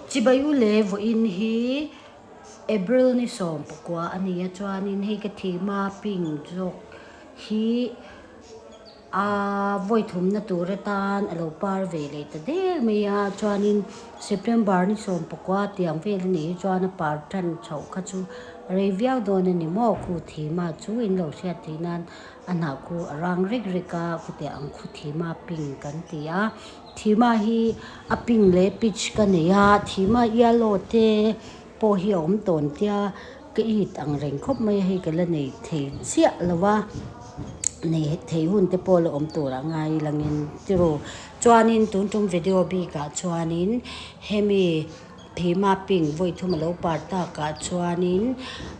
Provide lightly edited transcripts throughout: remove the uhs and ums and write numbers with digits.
Chibai u leh vawiin hi April ni 19 a ni a chuanin hei ka thima pink zawk hi a vawi thumna tur atan a lo par ve leh ta der mai a chuanin September ni 19 tiang vel a nih hi chuan a par tan chhoh kha chu a rei viau dawn a ni maw khu thima chu in lo hriat theih nan a hnah khu a rang rek rek a khutiang ang khu thima pink kan ti a. Thima hi a pink leh peach ka nei a, thima yellow te pawh hi a awm tawn tia ka it ang reng khawp mai a, hei ka la nei thei chiah lo va, nei thei hun te pawh la awm tur a ngai langin tiraw. Chuanin tun tum video bikah chuanin hemi thima pink vawi thum a lo par takah chuanin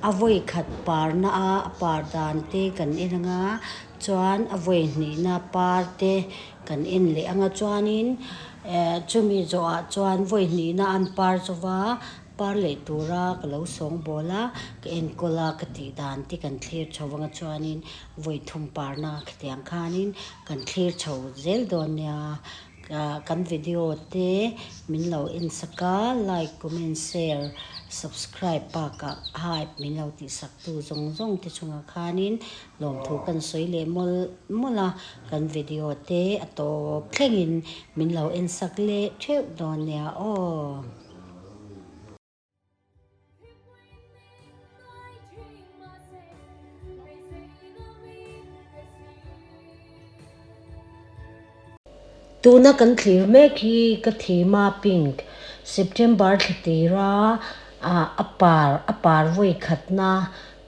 a vawi khat parna a a par dan te kan en anga chuan a vawi hnihna par te. Kan en leh anga chuanin eh chumi zawhah chuan vawi hnihna an par chauva par leh tura ka lo sawngbawl a, ka enkawl a ka tih dan te kan thlir chho anga chuanin vawi thum parna khatiang khanin kan thlir chho zel dawn nia. Kan video te min lo en sak a, like, comment, share, subscribe bakah hype min lo tih sak tu zawng zawng te chungah khanin Lawmthu kan sawi leh mawlh mawlh a, kan video te a tawp thlengin min lo en sak leh theuh dawn nia aw. Tuna kan thlir mek hi ka thima pink September thla tira a par a par vawi khatna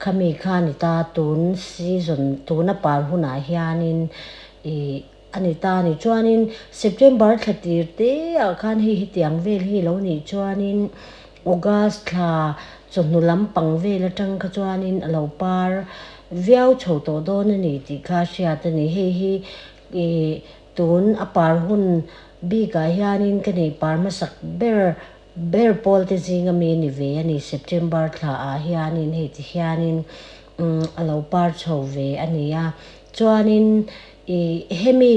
Khami kha a ni ta, tun season, tuna par hunah hianin ih a ni ta a ni. Chuanin September thla tir te ah khan hei hetiang vel hi lo nih chuanin August thla chawhnu lampang vel atang kha chuanin a lo par viau chho tawh dawn a ni tih kha hriat a ni. Hei hi ih tun a par hun bikah hianin ka neih par hmasak ber Ber pawl te zinga mi ni ve a ni. September thla ah hianin hei ti hianin a lo par chho ve a ni a. Chuanin ih hemi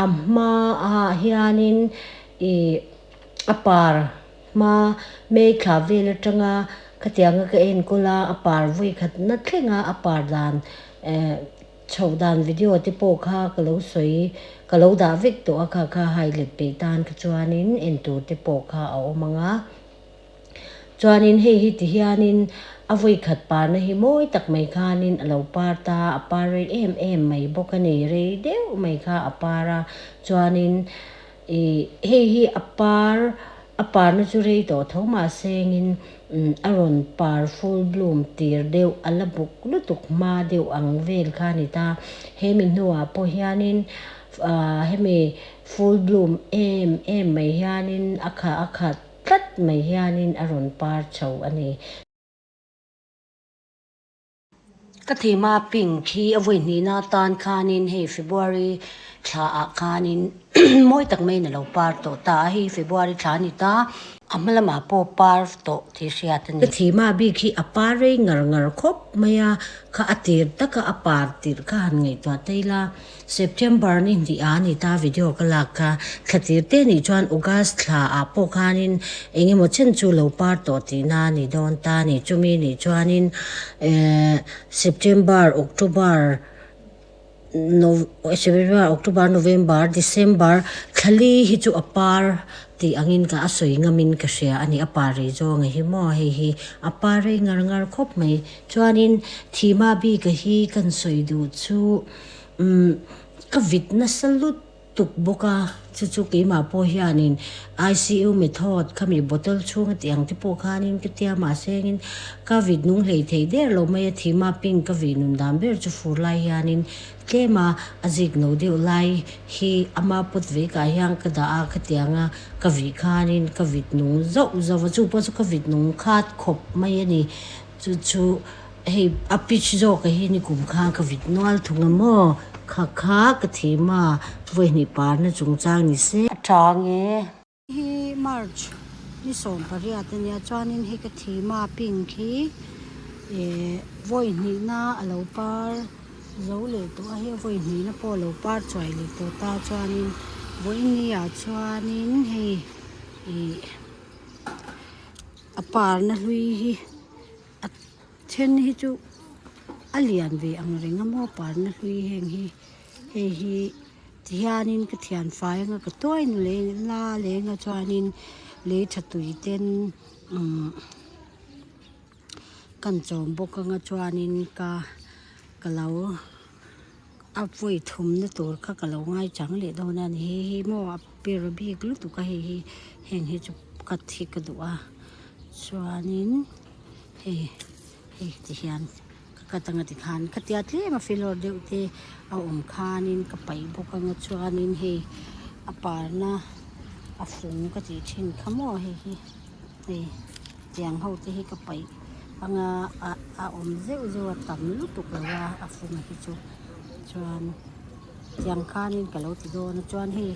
a hma ah hianin ih a par hma May thla vel atanga khatianga ka enkawl a, a par vawi khat na thleng a, a par dan eh Chhoh dan video te pawh kha ka lo sawi, ka lo dah vek tawh a kha kha hai let peih tan kha chuanin en tur te pawh kha a awm ang a. Chuanin hei hi ti hianin a vawi khat parna hi mawi tak mai khanin a lo par ta, a par rei em em mai bawk a ni, rei deuh mai kha a par a, chuanin Ih, hei hi a par, a parna chu rei tawh tho mah sengin a rawn par full bloom tir deuh, a la buk lutuk hma deuh ang vel kha a ni ta. Hemi hnuah pawh hianin ah hemi full bloom em em mai hianin a kha a khat tlat mai hianin a rawn par chho a ni. Ka thima pink hi a vawi hnihna atan khanin hei February thla ah khanin mawi tak maiin a lo par tawh ta a, hei February thla a ni ta, a hma lamah pawh par tawh tih hriat a ni. Ka thima bik hi a par rei ngar ngar khawp mai a, kha a tir taka a par tirh kha han ngaihtuah ta ila. September ni hnih ah a ni ta video ka lak kha. Thla tir te nih chuan August thla ah pawh khanin eng emaw chen chu lo par tawh tihna a ni dawn ta a ni. Chumi nih chuanin eh September, October, Nov September, October, November, December thla li hi chu a par tih angin ka a sawi ngamin ka hria a ni. A par rei zawng a hi maw hei hi a par rei ngar ngar khawp mai. Chuanin thima bika hi kan sawi duh chu. Umm ka vit nasa lut tuk bawk a, chu chu keimah pawh hianin ICU method khami bottle chhunga tih ang te pawh khanin ka tia mahse engin ka vit nung hlei thei der lo mai a, thima pink ka vih nun dan ber chu fur lai hianin tlem a a zik no deuh lai hi ama pawt ve kah hian ka dah a khatianga ka vih khanin ka vit nung zauh zauh a, chu pawh chu ka vit nung khat khawp mai a ni. Chu chu hei a pitch zawk ah hian i kum khan ka vit nual thung a maw kha kha ka thim a vawi hnih parna chungchang ni se. A tha nge. Hi March ni 18 a nia chuanin hei ka thim a pink hi eh vawi hnihna a lo par zo leh tawh a hei vawi hnihna pawh a lo par chuai leh tawh ta chuanin vawiin ni ah chuanin hei ih. A parna hlui hi a then hi chu a lian ve ang reng a maw parna hlui heng hi hei hi tihianin ka thian fai anga ka tuai nu leng la leng a chuanin lei tha tui ten umm kan chawm bawk anga chuanin ka ka lo a vawi thumna tur kha ka lo ngaichang leh dawn a ni hei hi maw a per bik lutuk a hei hi heng hi chu cut hi ka duh a chuanin hei hei ti hian ka cut anga tikhan khatia tlem a filawr deuh te a awm khanin ka paih bawk anga chuanin hei a parna a fung ka tih thin kha maw hei hi hei tiang ho te hi ka paih anga a a awm zeuh zeuh a tam lutuk lo a a fung hi chu chuan tiang khanin ka lo ti dawn a chuan hei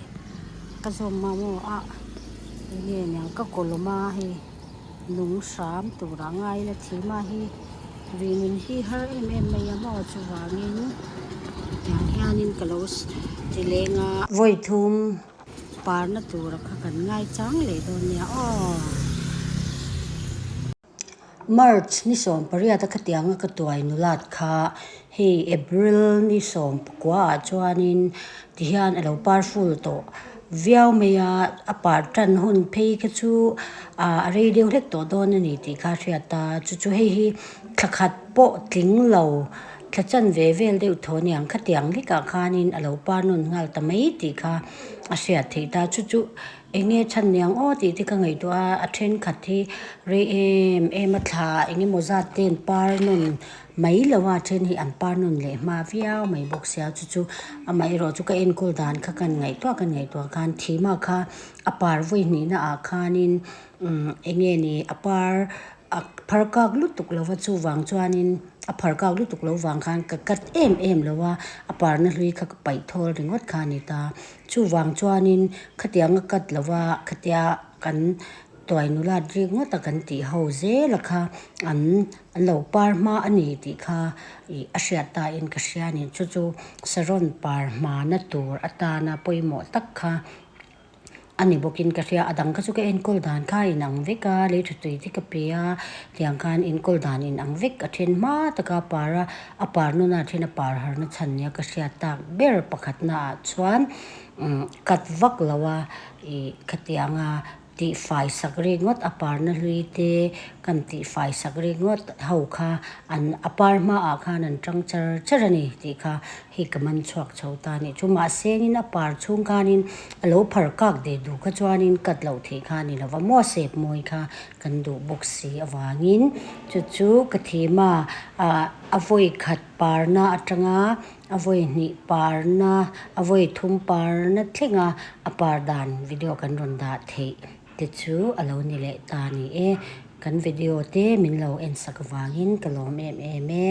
ka zawm a maw a enge niang ka kawlawm a hei nung hram turah ngai ila thim a hi ri nun hi har em em mai a maw chuvangin tiang hianin ka lo ti leng a. Vawi thum parna tura kha kan ngai chang leh dawn nia aw. March ni 18 a khatianga ka tuai nulat kha hei April ni 19 ah chuanin tihian a lo par full tawh viau mai a, a par tan hun phei kha chu a rei deuh hlek tawh dawn a ni tih kha a hriat a, chu chu hei hi thla khat pawh tling lo thla chanve vel deuh thaw aniang khatiang hlekah khanin a lo par nawn nghal ta mai tih kha a hriat theih ta chu chu Eng nge chhan niang aw tih te ka ngaihtuah a, a thenkhat hi rei em em a thla eng emaw zat te an par nawn mai lo a, a then hi an par nawn leh hma viau mai bawk sia chu chu amaherawh chu ka enkawl dan kha kan ngaihtuah kan ngaihtuah khan thima kha a par vawi hnihna ah khanin umm eng nge ni a par a phar kak lutuk lo va chuvang chuanin a phar kak lutuk lo vang khan ka cut em em lo a, a parna hlui kha ka paih thawl ringawt kha a ni ta. Chuvang chuanin khatianga cut lova khatia kan tuai nulat rik ngawt a kan tih ho zel a kha an an lo par hma a ni tih kha ih a hriat ta in ka hria a ni. Chu chu saron par hmana tur atana pawimawh tak kha a ni bawkin ka hria. A dang kha chu ka enkawl dan kha a inang vek a, lei tha tui te ka pe a, tiang khan enkawl dan inang vek a then hma taka par a. A par nuna then a par harna chhan nia ka hriat tak ber pakhatna ah chuan cut vak lo a ih khatianga tihfai sak ringawt a parna hlui te kan tihfai sak ringawt ho kha an a par hmaah khan an tang char char a ni tih kha hei ka man chhuak chho ta a nih chu. Mahse in a par chhung khanin a lo phar kak deh duh kha chuanin cut loh theih kha a ni lo va maw sep mawi kha Kan duh bawk si avangin chu chu ka thim a, ah a vawi khat parna atanga a vawi hnih parna a vawi thum parna thlenga a par dan video kan rawn dah theih te chu a lo ni leh ta a ni e. Kan video te min lo en sak avangin ka lawm em em e.